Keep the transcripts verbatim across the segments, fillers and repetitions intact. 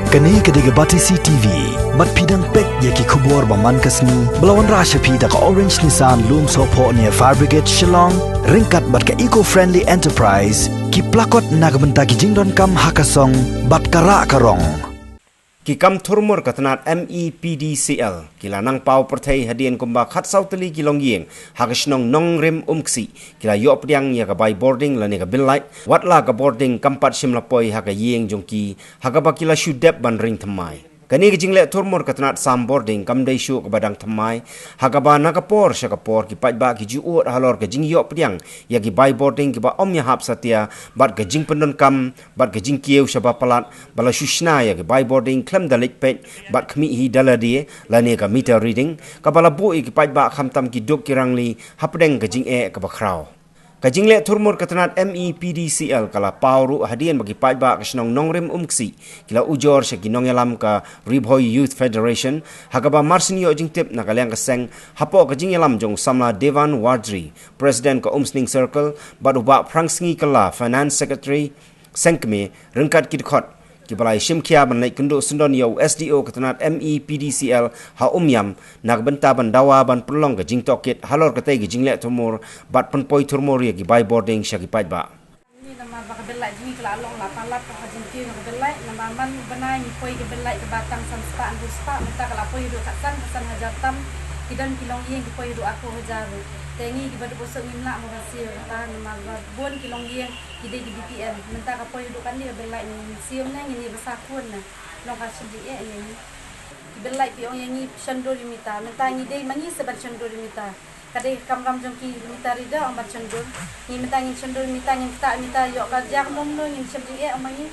Kane ka dei ka Batesi T V. Bad phi dang peit ïa ki khubor ba man ka sngi ba la wanrah sha phi da ka Orange Nissan Lumsohphoh near Fire Brigade Shillong, ryngkat bad ka Eco Friendly Enterprise, ki plakot na ka bynta ki jingdonkam ha ka song bad ka rah ka rong. Ki kam thurmur ka tnat M E P D C L ki la nang paw pyrthei hadien kumba khatsaw tylli ki longïing ha ka shnong Nongrim Umksih ki la ïoh pdiang ïa ka bai bording lane ka bill light, wat la ka bording kam pat shym la poi ha ka ïing jong ki, ha kaba ki la shu dep ban ring thymmai. Kane ka jingleh thurmur ka tnat sam bording kam dei shuh kaba dang thymmai, ha kaba na ka por sha ka por ki paidbah ki ju ud halor ka jingïoh pdiang ïa ki bai bording kiba ym ïahap satia bad ka jingpyndonkam bad ka jingkiew shaba palat, ba la shu shna ïa ki bai bording khlem da leit peit bad khmih hi da lade lane ka meter reading, kaba la buh ïa ki paidbah khamtam ki duk ki rangli hapdeng ka jingeh kaba khraw. Ka jingleh thurmur ka tnat M E P D C L ka la paw ruh hadien ba ki paidbah ka shnong Nongrim Umksih ki la ujor sha ki nongïalam ka Ri Bhoi Youth Federation, ha kaba mar syn ïoh jingtip na ka liang ka seng, hapoh ka jingïalam jong u samla Devan Wardri, President ka Umsning Circle, bad u Bah Phrangsngi Kylla, Finance Secretary, Seng Kmie, ryngkat ki dkhot kiba la ïashim khia ban leit kynduh syndon ïa u S D O ka tnat M E P D C L ha Umiam, na ka bynta ban dawa ban pynlong ka jingtohkit halor katei ka jingleh thurmur bad pynpoi thurmur ïa ki bai bording sha ki paidbah. Ni namar ba ka bill light jong ngi ka la long la palat ka jingkiew na ka bill light, namar man u bnai ngi poi ka bill light kaba tang san spah hynriew spah, mynta ka la poi haduh khatsan, khatsan hajar tam, ki don ki longïing ki poi haduh arphew hajar. Te ngi kiba duk u suk ngim lah mo ban siew kata, namar ba bun ki longïing ki dei ki B P L, mynta ka poi haduh katne ka bill light, ngi siew ne ngi ne ba sa khun ne. Long ka shim jingeh ne ngi. Ki bill light ki ong ïa ngi shon dur ïa mita, mynta ngi dei ma ngi se ban shon dur ïa mita. Ka dei ka kamram jong ki mita reader ong ban shon dur. Ngi mynta ngin shon dur ïa mita, ngin ktah ïa mita, ïoh ka jia ka mom no, ngin shim jingeh ong ma ngi.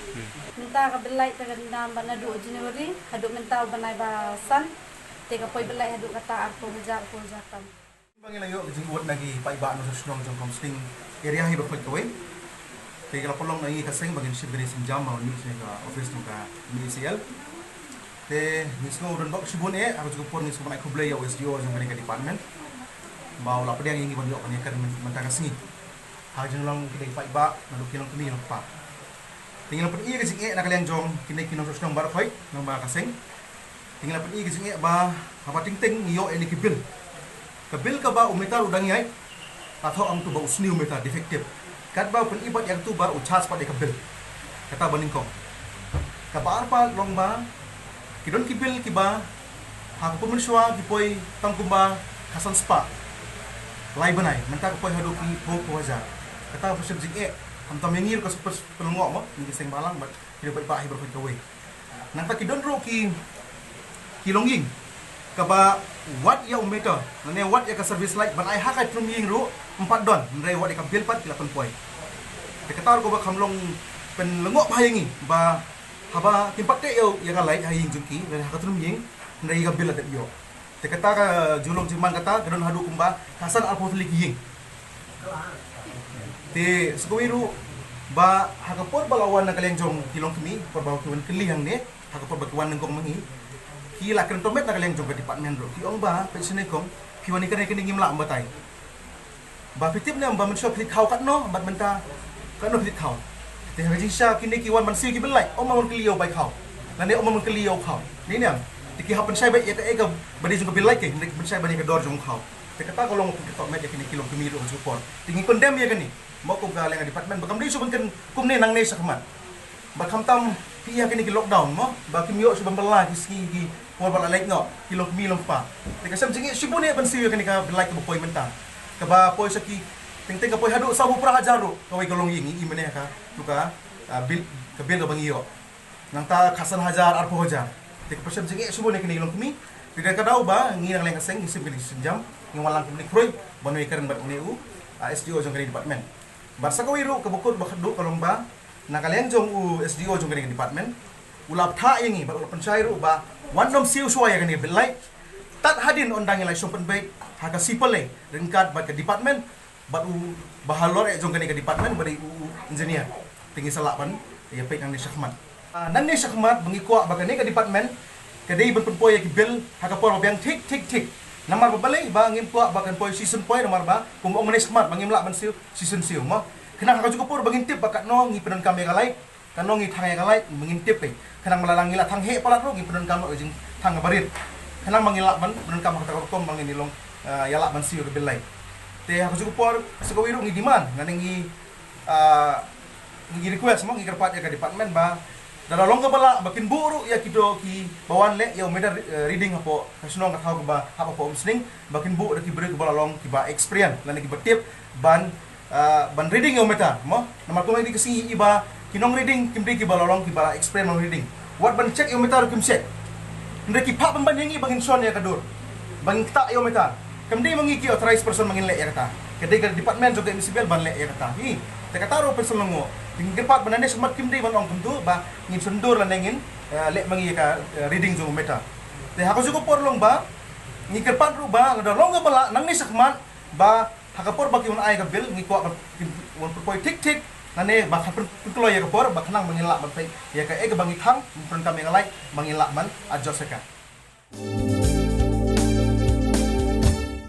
Mynta ka bill light ka dang ban naduh January haduh mynta u bnai ba san. Te ka poi bill light haduh kata arphew hajar, arphew hajar tam. Ba ngi la ïoh ka jingud na ki paidbah nongshong shnong jong ka Umsning area hi baroh kawei. Te ka la pynlong na ngi ka seng ba ngin shim kane ka sienjam ba ngin mih sha ka office jong ka M E C L. Te ngi sngew donbok shibun eh, ha kajuh ka por ngi sngew ban ai khublei ïa u S D O jong kane ka department ba u la pdiang ïa ngi ban ïoh kane ka mynta ka sngi. Ha ka jinglong kine ki paidbah naduh ki longkmie longkpa. Te ngi la pyni ka jingeh na ka liang jong kine ki nongshong shnong baroh kawei, nong ba ka seng. Te ngi la pyni ka jingeh ba haba teng teng ngi ïoh ïa kine ki bill. Ka bill kaba u meter u dang ïaid, la thoh hangto ba u sniew meter defective. Katba u pyni pat ïa kato ba u charge pat ïa ka bill. Kata ba nyngkong. Kaba ar pat long ba ki don ki bill kiba ha ka por mynshuwa ki poi tang kumba khatsan spah lai bnai, mynta ka poi haduh ki phew phew hajar. Kata ba pynshai jingeh, khamtam ïa ngi ruh ka super pynlyngngoh mo, ngi ki seng balang bad ki paidbah hi baroh kawei. Nangta ki don ruh ki, ki longïing kaba wad ïa u meter lane wad ïa ka service light ban ai ha ka tnum ïing ruh ym pat don, hynrei wad ïa ka bill pat ki la pynpoi. Te kata ruh kaba kham long pynlyngngoh bha ïa ngi ba haba kim pat teh ïa u, ïa ka light ha ïing jong ki lane ha ka tnum ïing, hynrei ïa ka bill la dep ïoh. Te kata ka jinglong jingman kata ka don haduh kumba khatsan arphew tylli ki ïing. Te sa kawei ruh ba ha ka por ba la wan na ka liang jong ki longkmie, por ba ki wan kylli hangne, ha ka por ba ki wan nyngkong ma ngi, ki la kren tohmet na ka liang jong ka department ruh, ki ong ba peit shane kong, phi wan ïa kane kane ngim lah ban batai. Ba phi tip ne em ba mynshuwa phi leit khaw katno bad mynta katno phi leit khaw. Te ha ka jingshisha kine ki wan ban siew ki bill light, ym wan kylli ïa u bai khaw lane ym wan kylli ïa u khaw. Dei ne em? Te ki hap pynshai beit ïa kaei kaba dei jong ka bill light, te ki pynshai beit ïa ka dor jong u khaw. Te kata ka long ka pyntohmet ïa kine ki longkmie ruh ha kajuh ka por. Te ngi condemn ïa kane. Mo, kum ka liang ka department ba kam dei shuh ban kren kumne nangne shakhmat. Ba khamtam phi ïa kine ki lockdown mo, ba kim ïoh shuh ban bylla ki sngi ki por ba la leit noh ki longkmie longkpa. Te ka shem jingeh shibun eh ban siew ïa kane ka bill light kaba poi mynta, kaba poi sha ki, teng teng ka poi haduh sawphew phra hajar ruh kawei ka longïing, ngi i mynne ha ka, tu ka, ah, bill, ka bill kaba ngi ïoh. Nangta khatsan hajar, arphew hajar. Te ka pynshai jingeh shibun ïa kine ki longkmie. Te da ka daw ba ngi na ka liang ka seng ngi shim kane ka sienjam, ngi wan lang kumne khrui ban ïakren bad une u, ah, S D O jong kane ka department. Bad sa kawei ruh kaba kut ba khatduh ka long ba na ka liang jong u S D O jong kane ka department, u la bthah ïa ngi bad u la pynshai ruh ba wat nym siew shuwa ïa kane ka bill light tad hadien ynda ngi la shong pynbeit ha ka C P L A ryngkat bad ka department bad u, ba halor eh jong kane ka department ba dei u, u engineer. Te ngi sa lah ban ïa peit nangne shakhmat. Ah, nangne shakhmat ba ngi kwah ba kane ka department ka dei ban pynpoi ïa ki bill ha ka por ba biang thik thik thik. Namar ba balei ba ngim kwah ba kan poi shisien poi, namar ba kum ong mynne shakhmat ba ngim lah ban siew shisien siew mo. Khnang ha kajuh ka por ba ngin tip ba katno ngi pyndonkam ïa ka light, Kan long ngi thang ïa ka light ba ngin tip, eh. Khnang ba lada ngi la thang heh palat ruh ngin pyndonkam noh ïa ka jingthang kaba rit. Khnang ba ngin lah ban pyndonkam ha kata ka rukom ba ngin ïa long, ah, ïa lah ban siew ïa ka bill light. Te ha kajuh ka por sa kawei ruh ngi demand, lane ngi, ah, ngi request mo, ngi kyrpad ïa ka department ba lada long kaba lah ba kin buh ruh ïa kito kiba wan leh ïa u meter, eh, reading hapoh ka shnong ka thaw kaba hap hapoh Umsning, ba kin buh da ki briew kiba la long kiba experience lane kiba tip ban, ah, ban reading ïa u meter mo. Namar kumne dei ka sngi i ba ki nong reading kim dei kiba la long kiba la experience ban reading. Wat ban check ïa u meter ruh kim check. Hynrei ki phah pynban ïa ngi ba ngin shon ïa ka dur, ba ngin ktah ïa u meter. Kam dei ma ngi ki authorized person ba ngin leh ïa kata. Ka dei ka department jong ka M C B L ban leh ïa kata hi. Te kata ruh pynslem ngut. Te ngi kyrpad ba nangne shakhmat kim dei ban ong kumtu ba ngin shon dur lane ngin, eh, leh ma ngi ïa ka, eh, reading jong u meter. Te ha kajuh ka por long ba ngi kyrpad ruh ba lada long kaba lah nangne shakhmat ba ha ka por ba ki wan ai ka bill ngi kwah ba kin wan pynpoi thik thik, lane ba kan pyn-, pynkloi ïa ka por ba khnang ba ngin lah ban peit ïa kaei kaba ngi thang, pyndonkam ïa ka light ba ngin lah ban adjust ïa ka.